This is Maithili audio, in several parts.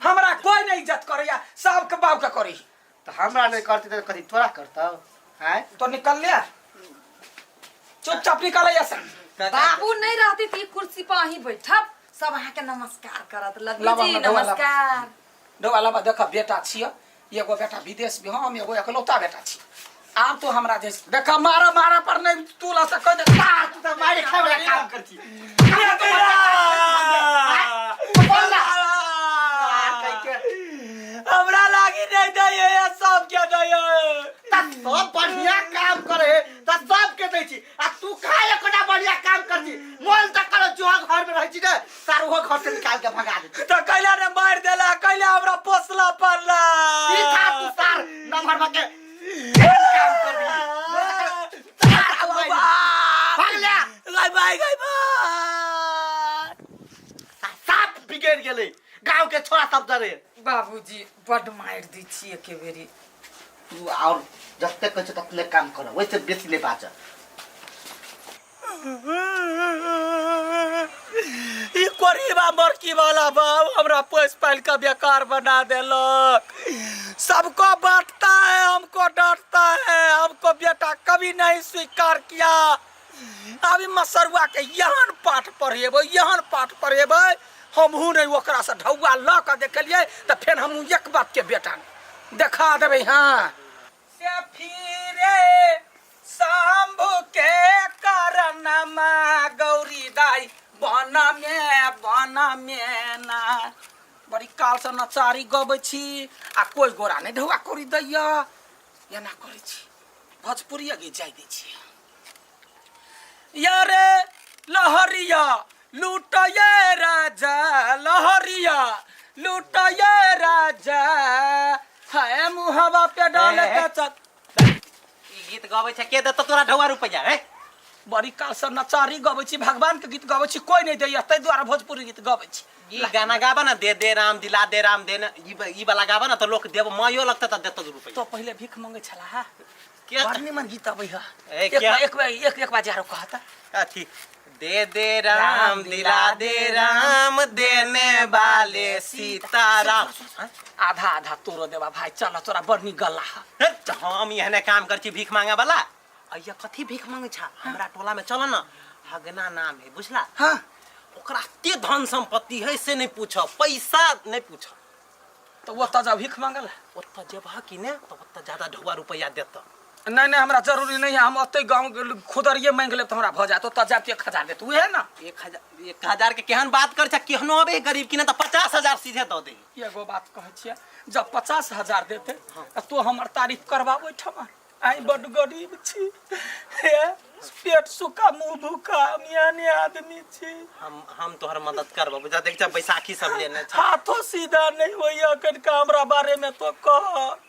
हमरा कोई नहीं इज्जत करैया, सबके बाप के करी। तऽ हमरा नहि करतै तऽ कथी तोरा करतौ? आँय? तो निकल ले, चुपचाप निकल ऐसे। बाबू नहीं रहती तो ई कुर्सी पर अहीं बैठब, सब अहाँ के नमस्कार करत। लड्डू लाबा, जी लाबा, लाबा। नमस्कार। डोबा लाबा, देख बेटा छिय, एगो बेटा विदेश में, हम एगो एकलौता बेटा छी। आब तो हमरा जे देख मारा मारा पर नहीं तू ला से कह दे। तू तऽ मारि खाय वाला काम करती। हमरा लागी नहीं दैये, सब के दैये। तऽ सब बढ़िया काम करे तऽ सबके दै छी, आ तू कहाँ एकोटा बढ़िया काम करती? मोन तऽ कर जो घर में रहै छी ने सार ओहो घर से निकाल के भगा देती। तो कैला ने मार देला, कैला हमरा पोसला पड़ला? की था तू सार नंबर बके काम कर दी। भाग ले। गाय बाय, गाय बाय। साफ बिगड़ गेलै गांव के छोरा सब डरे। बाबूजी बड मारि दै छी एके बेरी। तू और जते कहै छै ततने काम कर, वैसे बेसी नहीं बाज। ई कोरीबा मरकी वाला बाप हमरा पोस पाल के बेकार बना देलक। सबको बांटता है, हमको डांटता है, हमको बेटा कभी नहीं स्वीकार किया। अभी मसरुआ के यहन पाठ पढ़ेबै, यहन पाठ पढ़ेबै। हमहूँ नहीं ओकरा से ढौआ लऽ के देखलियै तऽ फेर हमहूँ एक बाप के बेटा नहीं देखा देबै। हाँ से फिरे शंभु के करणमा गौरी दाई बन में बन में ना। बड़ी काल से नचारी गबै छी आ कोई गोरा नहीं ढौआ करी दैया। एना करै छी, भोजपुरी गीत जाय दै छी। यारे लहरिया लूटये राजा, लहरिया लूटये राजा, है मुहवा पे डाल के चल। ई गीत गबै छै, के देतौ तोरा ढौआ रुपैआ रे? बड़ी काल से नचारी गबै छी, भगवान के गीत गबै छी, कोई नहीं दैया, ताहि दुआरे भोजपुरी गीत गबै छी। ई गाना गाबा ना, दे दे राम दिला दे राम दे ना, ई वाला गाबा ना तो लोक देब मायो लगता त देतो रुपैआ। तो पहले भीख मंगे छला हा। के? बड़ निमन गीत अबै है। ए, एक क्या? बार, एक बार, एक एक बार आरो कहता। अथी दे दे राम दिला दे राम देने वाले सीताराम। आधा आधा तोरो देबा भाई, चल तोरा बड़ नीक गला है। हे, तऽ हम एहने काम कर छी भीख मांगे वाला। अइया कथी भीख मांगे छा? हमरा टोला में चल ना, हगना नाम है बुझला। हाँ। ओकरा एते धन संपत्ति है से नहीं पूछ, पैसा नहीं पूछ। तो ओतऽ जा भीख मांगल? ओतऽ जेबह कि ने तऽ ओतऽ ज्यादा ढौआ रुपैआ देतऽ। नहीं नहीं, हमरा जरूरी नहीं है, हम ओतै गाँव के खुदरिये मांगि लेब तऽ हमरा भऽ जायत। ओतऽ जायब तऽ 1000 देत उहे ना। 1000, 1000 के केहन बात कर छा? केहनो अबे गरीब कि ने तऽ 50,000 सीधे दऽ दे। एगो बात कहै छियै, जब 50,000 देते तऽ तू हमर तारीफ करबा ओहिठमा। आई बड गरीब छी, हे पेट सुखा मुंह भूखा, हम एहने आदमी छी। हम तोहर मदद करबो बुझा। देख जा बैसाखी सब लेने छ। हाथो सीधा नहीं होइया कनिका, हमरा बारे में तो कह।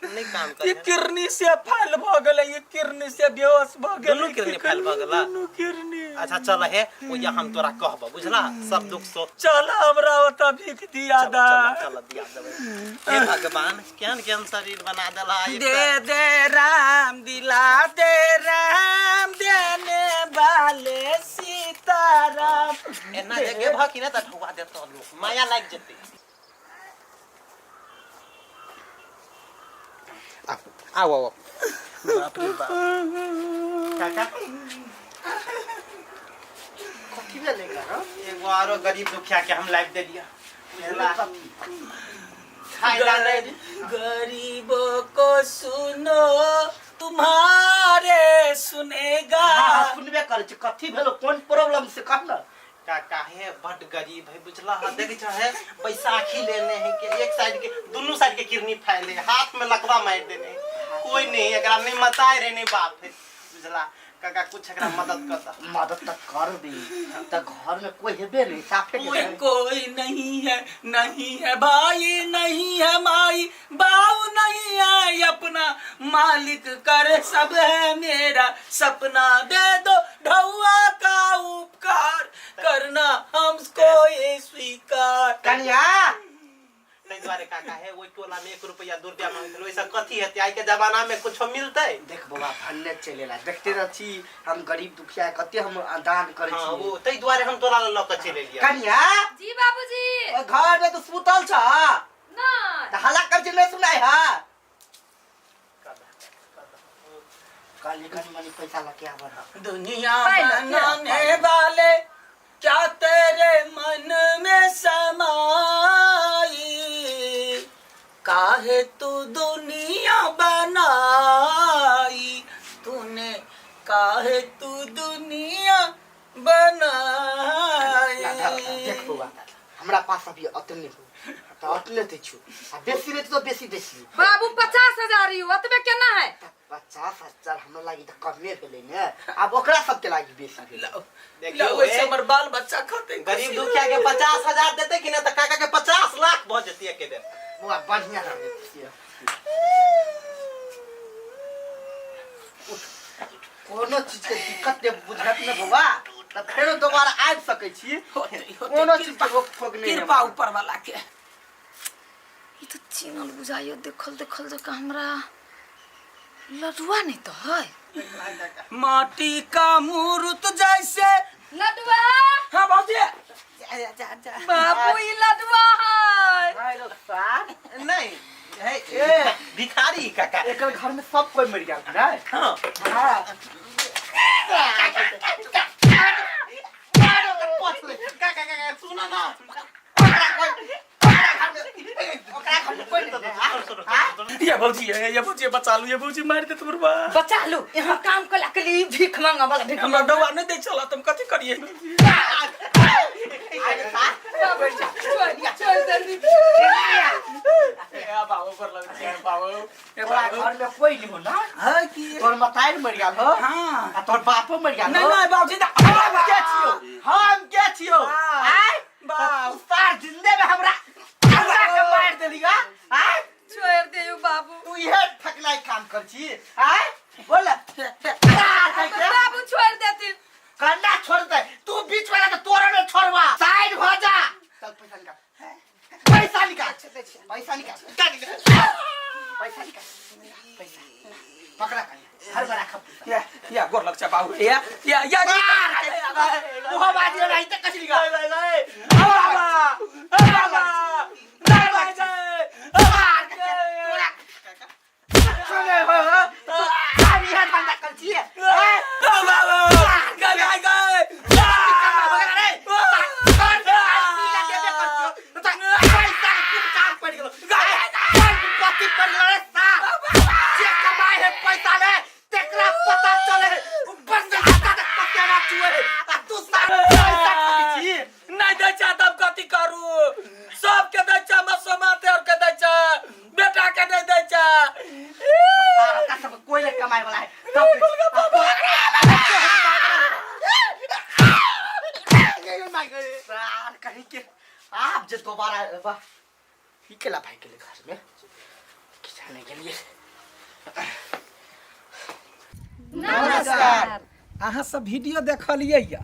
नहीं काम ई करे। किरनी से फैल भ गेलै, ई किरनी से बेहोश भ गेलै। दुनू किरनी फैल भ गेला? दुनू किरनी। अच्छा चल हे, ओया हम तोरा कहबो बुझला, सब दुख सो। चल हमरा ओतऽ भीख दिया चल, दा। चल, चल, दिया देबै। हे भगवान, केहन केहन शरीर बना देला एक दे दे राम दिला दे राम देने वाले सीताराम। एना जे गेबह कि ने तऽ ढौआ देतौ लोक, माया लागि जेतै। आओ आओ। बाप रे बाप, काका। कथी भेलै कारण? एगो आरो गरीब दुखिया के हम लाइव देलियै बुझला, खाइ ला नहीं। गरीबों को सुनो तुम्हारे सुनेगा। हाँ, सुनबे करै छी, कथी भेलो, कोन प्रॉब्लम से कह न। काका हे, बड गरीब है बुझला। हाँ देख छ है, बैसाखी लेने है के एक साइड के दोनों साइड के किरनी फैले, हाथ में लकवा मार देने है। कोई नहीं एकरा नहीं मताए रे नहीं बाप है बुझला। काका कुछ एकरा मदद कर दा। मदद त कर दी, त घर में कोई हेबे नहीं साफे के कोई नहीं। कोई नहीं है, नहीं है भाई, नहीं है माई बाऊ, नहीं है अपना मालिक कर सब है मेरा सपना, दे दो ढौआ का उपकार करना हमको ये स्वीकार। कनिया। ताहि दुआरे काका हे, ओहि टोला में 1 रुपया 2 रुपया मांगै छलै, ओहिसँ कथी हेतै? आइ के जमाना में कुछो मिलतै? देख बौआ, भन्ने चलि एला, देखते रहै छी हम गरीब दुखिया के कते हम दान करै हाँ, छी। ओ ताहि दुआरे हम तोरा लऽ कऽ चलि एलियै। कनिया। जी बाबूजी। ओहि घर में तू सुतल छ? ना। छी नहीं सुनाई हा काली कनी मनी पैसा लके आबर दुनिया पाई लग गया। बनाने वाले क्या तेरे मन में समाई काहे तू दुनिया बनाई तूने काहे तू दुनिया बनाई देख बौआ हमरा पास अभी अतने हो तऽ अतने दै छियौ आ बेसी रहतै तऽ बेसी दै छियै। बाबू 50,000 यौ, ओतबे केना है? 50,000 हमरा लागी तऽ कमे भेलै ने, आब ओकरा सबके लागी बेसी भेलै। देखियौ, वैसे ए, हमर बाल बच्चा खते गरीब दुखिया के 50,000 देते कि ना तऽ काका के 50 लाख भऽ जेती एके बेर। बौआ बढ़िया रहै छियै। कोनो चीज के दिक्कत नहि बुझत ने बौआ तऽ फेरो दोबारा आबि सकै छी। होते, होते, कोनो चीज के कृपा- रोक ठोक नहि कृपा ऊपर वाला के। ई तऽ चिनल बुझाइयो, देखल देखल जकाँ हमरा लडुआ नहीं तो है। माटी का मूर्त जैसे लडुआ। हाँ भौजी। बाबू ई लडुआ है। नहीं है, ए, भिखारी काका। एकर घर में सब कोई मर गेल ने। हाँ। हाँ। काका काका सुनो ना। ये भौजी ये भौजी बचा लू, ये भौजी मार दे तुमर बा। बचा लू, यहाँ काम कला के लिए भीख मांगा वाला भीख। हमरा डौआ नहीं दे चला तुम कथी करिए? बाबू छोड़ छोड़ जल्दी। ए बाबू पर लग छै बाबू। तोरा घर में कोई नहीं हो ना? है की तोर मताई मर गेल हो। हाँ। आ तोर बापो मर गेल नहीं हो। नहीं बाबूजी हम के छियो, हम के छियो? आय बाप। तू सार जिंदे में हमरा हमरा के मार देली गा। आय छोड़ दे बाबू। तू इहे ठकनाई काम कर छी। आय बोल बाबू छोड़ देती। कन्ना छोड़ दे तू, बीच वाला के तोरा ने छोड़वा, साइड हो जा। चल पैसा निकाल, पैसा निकाल, पैसा निकाल, पैसा निकाल, पैसा पकड़ा कन्या हर बड़ा खप। या या गोर लग छै बाबू या या या। ओहो बाजी नहीं त कछि निकाल। बाबा बाबा मार के तोरा सुने हो तू आ इहे धंधा कर छी। नहीं दै छै तब कथी करू? सबके दै छै, मसोमाते और के दै छै, बेटा के नहीं दै छै। कोई नहीं कमाए वाला है। सार कहीं के आप जे दोबारा वाह ई केला भाई के घर में जाने के लिए। नमस्कार, अहाँ सब वीडियो देखलियै यऽ।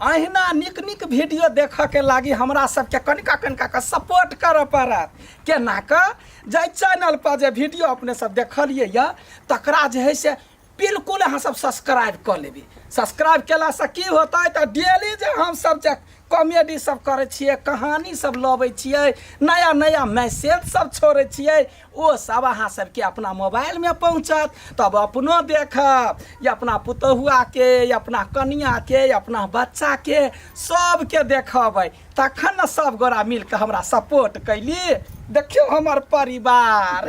अहिना नीक नीक वीडियो देखऽके लागी हमरा सबके कनिका कनिका कऽ सपोर्ट करऽ पड़त। केना कऽ? जाहि चैनल पर जे वीडियो अपने सब देखलियै यऽ तकरा जे है से बिल्कुल अहाँ सब सब्सक्राइब कऽ लेबै। सब्सक्राइब केलासँ की होतै? तऽ डेली जे हमसब जे कॉमेडी सब करै छियै, कहानी सब लबै छियै, नया नया मैसेज सब छोड़ै छियै, ओ सब अहाँ सबके अपना मोबाइलमे पहुँचत। तब अपनो देखब या अपना पुतहुआके या अपना कनिआके या अपना बच्चाके सबके देखबै, तखन ने सब गोरा मिलके हमरा सपोर्ट कैली। देखियौ हमर परिवार।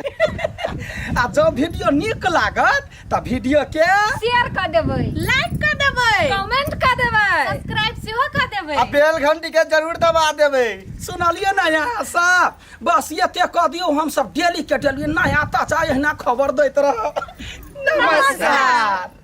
आ जँ वीडियो नीक लागत तऽ वीडियोके शेयर कर देबै, लाइक कर देबै, कमेंट कर देबै, सब्सक्राइब सेहो कर देबै आ बेल घंटी के जरूर दबा देबै। सुनलियै ने यहाँ सब? बस एते कऽ दियौ, हमसब डेली के डेली नया ताजा एहिना खबर दैत रहब। नमस्कार।